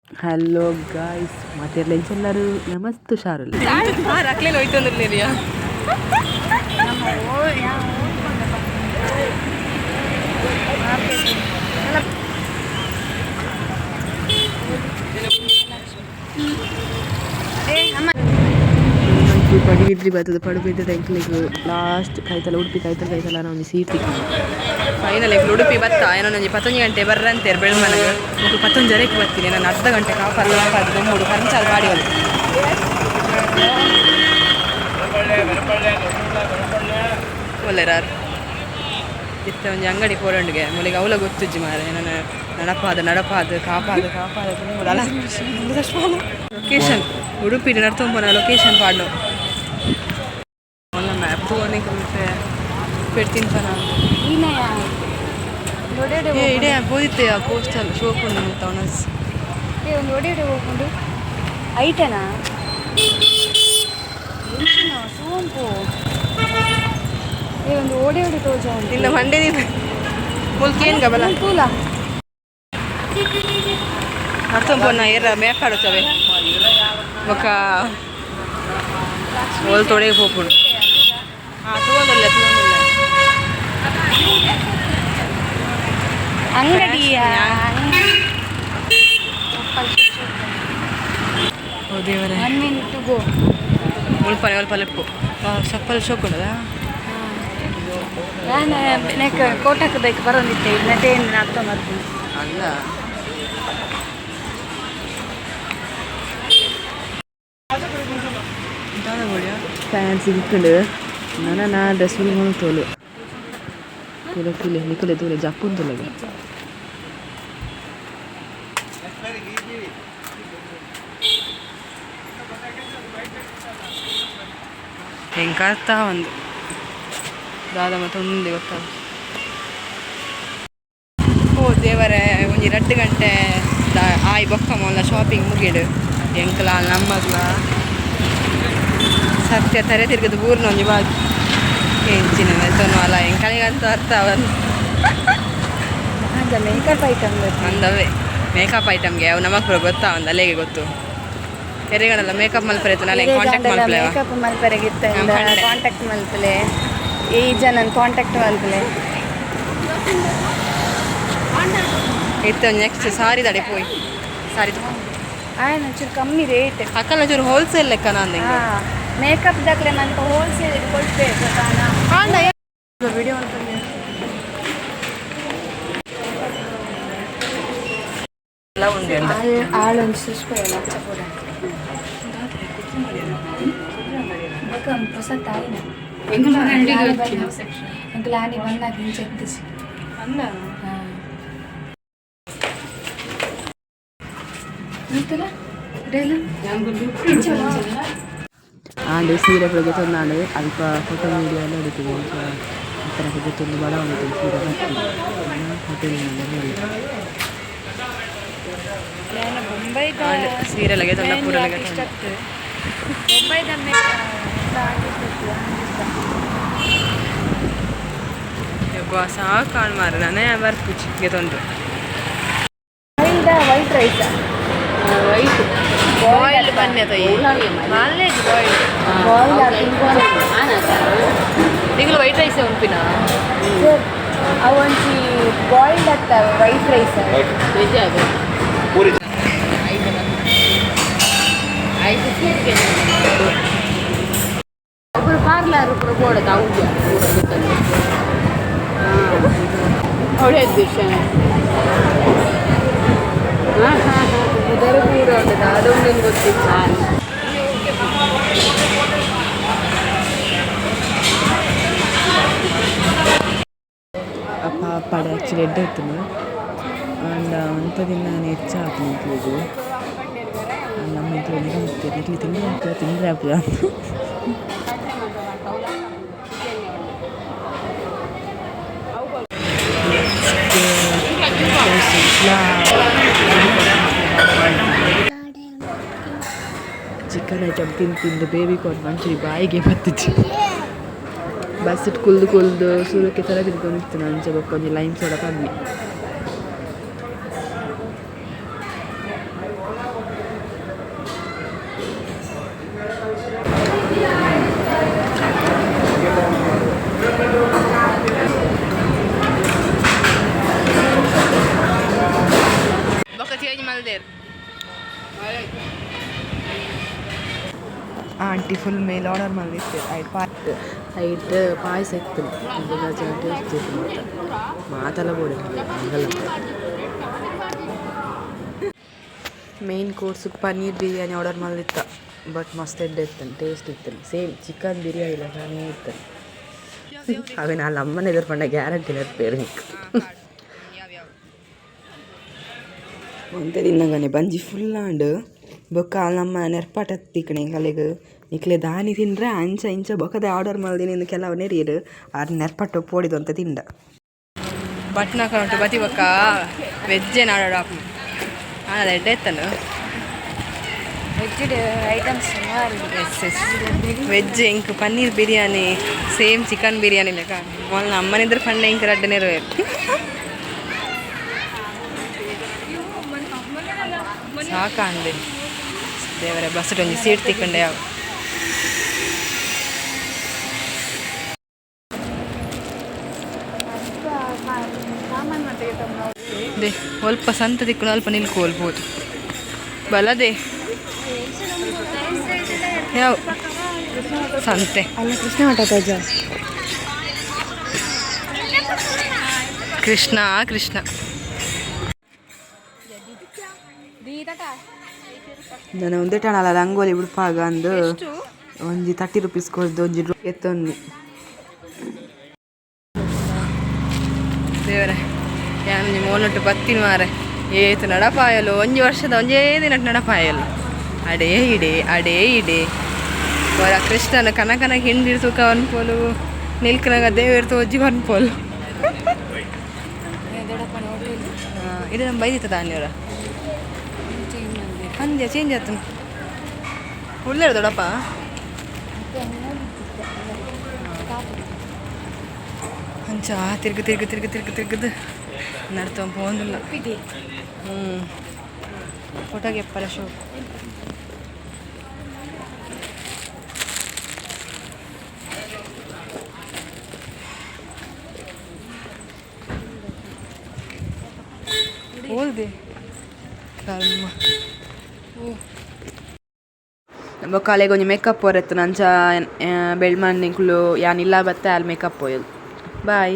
Hello guys, ಮಾತೆರ್ಲ ನಮಸ್ತೆ ಹುಷಾರಲ್ಲ. ರಕ್ಲೇಲಿ ಹೋಯ್ತಂದಿರ್ಲಿರಿಯಾ. ಪಡುಬಿದ್ರಿ ಬರ್ತದೆ. ಪಡುಬಿದ್ರೆ ಎಂಕ್ಲೆಗ್ ಲಾಸ್ಟ್ ಕಾಯ್ತಲ್ಲ, ಉಡುಪಿ ಕಾಯ್ತಲ್ಲ ಕಾಯ್ತಲ್ಲ ಒಂಜಿ ಸೀಟ್ ತಿಕ್ಕುಂಡು. ಫೈನಲ್ ಉಡುಪಿ ಬತ್ತ. ಏನೋ ಒಂಜಿ 11 ಗಂಟೆ ಬರ್ರಂತೇರು ಬೆಳ್ಮನಗ. ಮೊಕ್ಲು 11:30ಕ್ಕೆ ಬರ್ತೀನಿ. ನಾನು ಅರ್ಧ ಗಂಟೆ ಕಾಪಾದ ಕಾಪಾದ ದೊಮ್ಮುಡು ಕರಂಚಾಲ್ ಮಾಡಿ ಒಂದು. ಒಳ್ಳೆರಾರು ಇತ್ತ ಒಂಜಿ ಅಂಗಡಿ ಪೋರಂಡ್ಗೆ ಮೊಲಿಗೆ ಅವಲ ಗೊತ್ತುಜ್ಜಿ ಮಾರೆ. ನಾನು ನಡಪಾದ ನಡಪಾದ ಕಾಪಾದ ಕಾಪಾದ. ಲೊಕೇಶನ್ ಉಡುಪಿ ನಡ್ತೊಂಬನ ಲೊಕೇಶನ್ ಪಾಡ್ನು. ಮ್ಯಾಪ್ ತೂವನೆ ಪೆಡ್ತಿನ್ಪನ. ಏ ಇಡೇ ಬೋದಿತ್ತೆ ಪೋಸ್ಟಲ್ ಶೋಕುಂಡು ಮುತ್ತ. ಒಂದು ಒಡೆ ಒಡೆ ಹೋಗ್ಕೊಂಡು ಐಟನಾ ಸೋಂಪು. ಏ ಒಂದು ಓಡಿ ಓಡಿ ತೋಜ. ನಿನ್ನ ಮಂಡೆ ಮುಲ್ಕೇನ್ ಗಬಲ. ತೂಲ. ನಡ್ತೊಂಬನ ಏರ ಮೇಪಾಡುತ್ತವೆ ಬೊಕ ಓಲ್ ತೊಡೆ ಪೋಪುಂಡು. ಹಾಂ, ತೂವೊಂದುಲ್ಲೆ ತೂವೊಂದುಲ್ಲೆ. ಅಂಗಡಿಯ. ಓ ದೇವರೇ. One minute to go. ಮುಲ್ಪನೆ ಒಲ್ಪ ಲೆಪ್ಪು ಸಪ್ಪಲ್ ಶೋಕುಂಡದ. ನಾನು ನೆಕ್ ಕೋಟಕ್ಕೆ ಬೇಕು ಬರೋದಿತ್ತೆ ಮತ್ತೆ ಏನು ಅರ್ಥ ಮಾಡ್ತೀನಿ. ಅಲ್ಲ. ಫ್ಯಾನ್ಸಿ ತಿಕ್ಕುಂಡು. ನನ ನಾ ಡ್ರೆಸ್ ತೋಲು ತೂಲೆ ತೂಲೆ ನಿಕುಲೆ ತೂಲೆ ಜಪ್ಪುನ್ ತುಲೆಗೆ. ಹೆಂಗೆ ಒಂದು ದಾದ ಮತ್ತು ಒಂದು ಗೊತ್ತಾಗ. ಓ ದೇವರೇ, ಒಂಜಿ 2 ಗಂಟೆ ಆಯ್ ಬೊಕ್ಕ ಮೊಲ್ಲ ಶಾಪಿಂಗ್ ಮುಗಿಡು. ಎಂಕಲ ನಮ್ಮಗ್ಲ ಸತ್ಯ ತರೆ ತಿರ್ಗದ ಊರ್ನ ಒಂಜಿ ಬಾಗಿ ಎಂಚಿನ ಮೆತ್ತೊನು ಅಲ್ಲ ಎಂಕಲಿಗಂತೂ ಅರ್ಥ ಅವನು. Makeup item. ಅಂದವೇ ಮೇಕಪ್ ಐಟಮ್ಗೆ ಅವು ನಮಕ್ ಪೂರ ಗೊತ್ತಾ ಒಂದು ಅಲ್ಲಿಗೆ ಗೊತ್ತು. ಎರೆಗಣಲ್ಲ ಮೇಕಪ್ ಮಲ್ಪರೆ ಅಲ್ಲ, ಕಾಂಟ್ಯಾಕ್ಟ್ ಮಲ್ಪಲೆ. ಮೇಕಪ್ ಮಲ್ಪರೆಗಿತ್ತ. ಹಾ, ಪಂಡೆ. ಕಾಂಟ್ಯಾಕ್ಟ್ ಮಲ್ಪಲೆ, ಈ ಜನ ಕಾಂಟ್ಯಾಕ್ಟ್ ಮಲ್ಪಲೆ. ಇತ್ತು ನೆಕ್ಸ್ಟ್ ಸಾರಿ ದಡೆ ಪೋಯಿ ಸಾರಿ. ಆಯ್ನ ಒಂಚೂರು ಕಮ್ಮಿ ರೇಟ್. ಅಕ್ಕನ ಚೂರು ಹೋಲ್ಸೇಲ್ ಲೆಕ್ಕ ನಾನು. ಮೇಕಪ್ ದಾಖಲೆ ಮನ್ಪ ಹೋಲ್ಸೇಲ್ ಕೊಡ್ಬೇಕು ಗೊತ್ತಾ. ವಿಡಿಯೋ ಎಲ್ಲ ಉಂಡೆ. ಆಳೊಂದು ಸುಸ್ಪೆಲ್ಲ ಚಪೋಡ ಬೊಕ ಒಂದು ಹೊಸ ತಾಯಿನ ಎಂಕುಲು ಆನಿ ಬಂದಾಗ ಇಂಚ ಎತ್ತಿಸಿ. ಆಂಡ್ ಸೀರೆ ಪೂರ ಗೆತೊಂದಾಂಡ್. ಅಲ್ಪ ಫೋಟೋ ವೀಡಿಯೋ ಎಲ್ಲ എടുക്കുന്നു. ಅತ್ತನ ಗೆತೊಂದು ಬಡ ಉಂಟು ಸೀರೆ ಬತ್ತಿ ಹೋಟೆಲ್. ಬೊಂಬೈದ ಸೀರೆ ಎಲ್ಲ ಗೆತೊಂಡ ಪೂರ ಎಲ್ಲ ಗೆತೊಂಡ. ಬೊಂಬೈದ ಆರ್ಟಿಸ್ಟ್. ಯಬ್ಬಾ, ಸಾಕು ಮಾರ. ನಾನೇ ಬರ್ಪುಜಿ ಗೆತೊಂದು. White rice. White boil ಬನ್ನಿ ತೈ ಮಾಲ್ನೇಜ್ ಬಾಯ್ಲ್. ಬಾಯ್ಲ್. ನಿಗಲು ವೈಟ್ ರೈಸ್ ಉಂಪಿನ. ಸರ್, ಅವಂಚಿ ಬಾಯ್ಲ್ಡ್ ಅತ್ತ ವೈಟ್ ರೈಸ್. ಒಬ್ಬರು ಪಾರ್ಲರ್ ಬೋಡದ ಅವು ಒಳ್ಳೆಯದು ವಿಷಯ. ಹಾಂ ಹಾಂ ಹಾಂ. ಉದರ ಪೂರ ಉಂಟು, ದಾದ ಗೊತ್ತಿಲ್ಲ. ಅಪ್ಪ ಪಡೆ ಆ್ಯಕ್ಚುಲಿ ಎಡ್ಡೆ ಇತ್ತು. ಆಂಡ ಒಂತ ದಿನ ಹೆಚ್ಚ ಆತು ಎಂಕ್ಲೆಗ್. ನಮ್ಮ ಎಂಕ್ಲು ನಿಗ ಮುಕ್ತಿರ್ ನಿಕ್ಲಿ ತಿಂದ್ರೆ ಆಪುಜ ತಿಂದ್ರೆ ಆಪುಜ. ಚಿಕನ್ ಐಟಮ್ ತಿಂದು ತಿಂದು ಬೇಬಿ ಕಾರ್ನ್ ಮಂಚೂರಿ ಬಾಯಿಗೆ ಬತ್ತಿಜ್ಜಿ. ಬಸ್ ಕುಲ್ದು ಕುಲ್ದು ಸುರುಕ್ಕೆ ತಲೆ ತಿರ್ಕೊಂಡು ಇತ್ತು. ಅಂಚ ಬೊಕ್ಕ ಒಂಜಿ ಲೈಮ್ ಸೋಡಾ ಪನ್ನಿ. Aunty full meal order ಮಲ್ದಿತ್ತೆ. ಐಟ್ ಐಟ್ ಪಾಯಸ ಇತ್ತು, ಟೇಸ್ಟ್ ಇತ್ತು. ಮಾತ ಮಾತೆಲ್ಲ ಬೋಡಿ ಹಂಗಲ್ಲ. Main course paneer biryani order ಮಲ್ದಿತ್ತ, ಬಟ್ ಮಸ್ತ್ ಎಡ್ಡೆ ಇತ್ತು, ಟೇಸ್ಟ್ ಇತ್ತು. ಸೇಮ್ ಚಿಕನ್ ಬಿರಿಯಾನಿ ಲೆಕ್ಕನೇ ಇತ್ತು. ಅವೆ ನಾನು ಅಮ್ಮನ ಎದುರು ಪಂಡ ಗ್ಯಾರಂಟಿ ನೆರ್ಪೇರು. ಒಂತೆ ತಿನ್ನಗನೆ ಬಂಜಿ ಫುಲ್ ಆಂಡ್. ಬೊಕ್ಕ ನಮ್ಮ ನೆರ್ಪಾಟ ತಿಕ್ಕಣೆ ಎಂಕಲೆಗ್. ನಿಕ್ಲೆ ದಾನಿ ತಿಂದ್ರೆ ಅಂಚ ಇಂಚ ಬೊಕ್ಕದ ಆರ್ಡರ್ ಮಲ್ದಿನಿ. ಕೆಲವು ನೆರಿಯರು ಆರ್ ನೆರ್ಪಟ್ಟು ಪೋಡಿದು ಅಂತ ತಿಂಡ. ಬಟ್ನ ಉಂಟು ಬತಿ ಬೊಕ್ಕ ವೆಜ್ಜೇ ನಾಡೋಡು ಆಪುಂಡು. ಆನದ ಎಡ್ಡೆ ಇತ್ತನು. ವೆಜ್ ಐಟಮ್ಸ್ ಸುಮಾರು. ಎಸ್ ಎಸ್, ವೆಜ್ ಎಂಕ್ ಪನ್ನೀರ್ ಬಿರಿಯಾನಿ ಸೇಮ್ ಚಿಕನ್ ಬಿರಿಯಾನಿ ಲೆಕ್ಕ. ಮೊನ್ನೆ ಅಮ್ಮನಿದ್ರೆ ಪಂಡ ಇಂಕ್ ರಡ್ಡ್ ನೆರವೇರು ಸಾಕಾಂದೆ. ದೇವರ, ಬಸ್ ಒಂಜಿ ಸೀಟ್ ತಿಕ್ಕಂಡೆ ಯಾವ. ಸಾಮಾನು ಮತ್ತೆ. ದೆ ಅಲ್ಪ ಸಂತ ತಿಕ್ಕುನ ಅಲ್ಪ ನಿಲ್ಕೊಳ್ಬೋದು ಬಲದೆ ಯಾವ ಸಂತೆ. ಅಲ್ಲ, ಕೃಷ್ಣ ಮಠ ತಜ. ಕೃಷ್ಣ ಕೃಷ್ಣ. ನಾನು ಒಂದೇ ಟಣಲ್ಲ ರಂಗೋಲಿ ಬಿಡ್ಪಾಗ ಅಂದು ಒಂಜಿ 30 ರುಪೀಸ್ ಕೊರ್ದು ಒಂಜಿ ಎತ್ತೊಂದು. ದೇವರೇ, ಯಾನೊಂಜಿ ಮೋನೊಟ್ಟು ಬತ್ತಿನ ಮಾರೆ. ಏತು ನಡಪಾಯಲು, ಒಂಜಿ ವರ್ಷದ ಒಂಜೇ ದಿನಟ್ ನಡಪಾಯಲು. ಅಡೇ ಇಡೆ ಅಡೇ ಇಡೆ ವರ ಕೃಷ್ಣನ ಕನ ಕನ ಹಿಂಡಿರ್ ತೂಕ ಅನ್ಪೋಲು, ನಿಲ್ಕನಾಗ ದೇವೇರ್ ತೋಜಿ ಅನ್ಪೋಲು. ಇದು ನಮ್ಮ ಬೈದಿತ್ತ ದಾನಿಯವರ ಅಂದ್ಯ ಚೇಂಜ್ ಆತು. ಉಳ್ಳೇರು ದೊಡ್ಡಪ್ಪ. ಅಂಚ ತಿರ್ಗು ತಿರ್ಗು ತಿರ್ಗು ತಿರ್ಗು ತಿರ್ಗದು ನಡ್ತೊಂದು ಪೋಂದುಲ್ಲ. ಫೋಟೋಗೆ ಎಪ್ಪರ ಶೋ ಓಲ್ದೆ ಕರ್ಮ. ಬೊಕ್ಕ ಒಂಜಿ ಮೇಕಪ್ ಪೋರೆತ್ತು. ಅಂಚ ಬೆಳ್ಮಣ್ಣಿಂಕುಲು ಯಾನ್ ಇಲ್ಲ ಬತ್ತೆ ಅಲ್ಲಿ ಮೇಕಪ್ ಪೋಯಲ್. ಬಾಯ್.